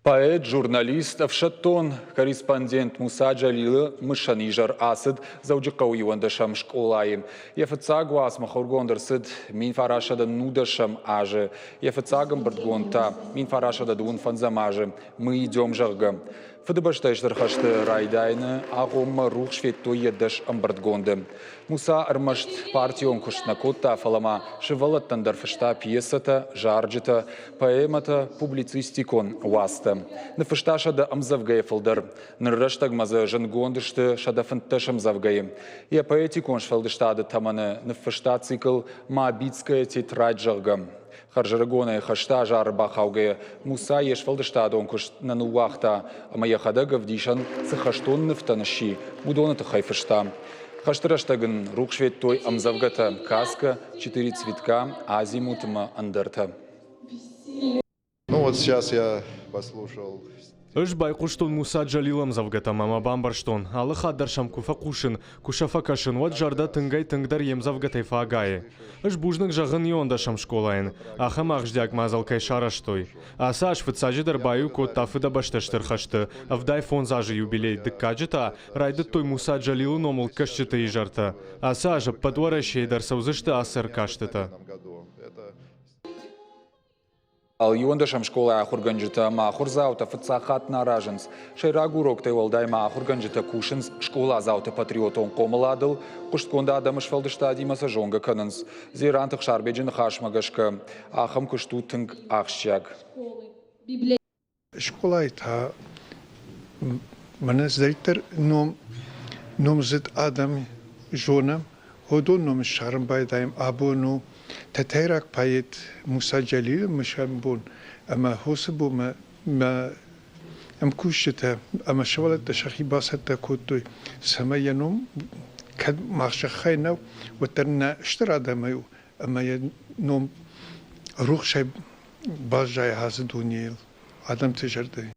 Поэт, журналист, ӕфсӕддон корреспондент Муса Джалилы мысӕн изӕр ацыд Дзӕуджыхъӕуы иуӕндӕсӕм скъолайы. Йӕ фыццаг уац мыхуыргонд ӕрцыд 1919 азы, йӕ фыццаг ӕмбырдгонд та 1925 азы «Мы идем», зӕгъгӕ. Фыдыбӕстӕйы Стыр хӕсты райдайӕны агъоммӕ рухс федтой йӕ дӕс ӕмбырдгонды. Муса ӕрмӕст партион куыст нӕ кодта, фӕлӕ ма сывӕллӕттӕн дӕр фыста пьесӕтӕ, зарджытӕ, поэмӕтӕ, публицистикон уацтӕ. Ныффыста 100 ӕмдзӕвгӕйы фылдӕр. Ныр рӕстӕгмӕ дзы зындгонд сты 115 ӕмдзӕвгӕйы. Йӕ поэтикон сфӕлдыстады тӕмӕны ныффыста цикл «Моабитская тетрадь», зӕгъгӕ. Хӕрзӕрыгонӕй хӕсты азары бахаугӕйӕ, Муса йе сфӕлдыстадон куыст нӕ ныууагъта ӕмӕ йӕхӕдӕг ӕвдисӕн цы хӕстон нывтӕн сси, уыдоны тыххӕй фыста. Хӕсты рӕстӕг ын рухс федтой ӕмдзӕвгӕтӕ «Каска», «Четыре цветка», «Азимут» ӕмӕ ӕндӕртӕ. Ну вот сейчас я послушал. Ӕз байхъуыстон Муса Джалилы ӕмдзӕвгӕтӕм ӕмӕ бамбӕрстон, алы хатт дӕр сӕм куы фӕхъусын, куы сӕ фӕкӕсын, уӕд зӕрдӕ тынгӕй-тынгдӕр йе мдзӕвгӕтӕй фӕагайы. Ӕз бузныг зӕгъын иуӕндӕсӕм скъолайӕн, ахӕм ахсджиаг мадзал кӕй сарӕзтой. Ацы аз фыццаджыдӕр баиу кодта Фыдӕбӕстӕ Стыр хӕсты 75 азы юбилей, дыккаджы та райдыдтой Муса Джалилы номыл кӕсджыты изӕртӕ. Ацы аз ӕппӕт Уӕрӕсейы дӕр цӕудзысты ацы ӕркастытӕ. Иуӕндӕсӕм скъолайы ахуыргӕнджытӕ ӕмӕ ахуырдзаутӕ фыццаг хатт нӕ аразынц. Сӕйраг уроктӕй уӕлдай ма ахуыргӕнджытӕ кусынц скъоладзауты патриотон хъомыладыл, хъуыстгонд адӕмы сфӕлдыстадимӕ сӕ зонгӕ кӕнынц. Дзеранты Ӕхсарбеджы ныхасмӕ гӕсгӕ, ахӕм куыст у тынг ахсджиаг. Скъолайы та мӕнӕ цыдӕриддӕр ном, номдзыд адӕм зонӕм, уыдон ном ссарын байдайӕм. Абон у тӕтӕйраг поэт Муса Джалилы мысӕн бон ӕмӕ уыцы бонмӕ мӕ ӕмкусджытӕ ӕмӕ сывӕллӕттӕ сӕхи бацӕттӕ кодтой, цӕмӕй йӕ ном кӕд мах зӕххӕй нӕу, уӕддӕр нӕ стыр адӕмӕй у ӕмӕ йӕ ном рухсӕй баззайа ацы дунейыл адӕмты зӕрдӕйы.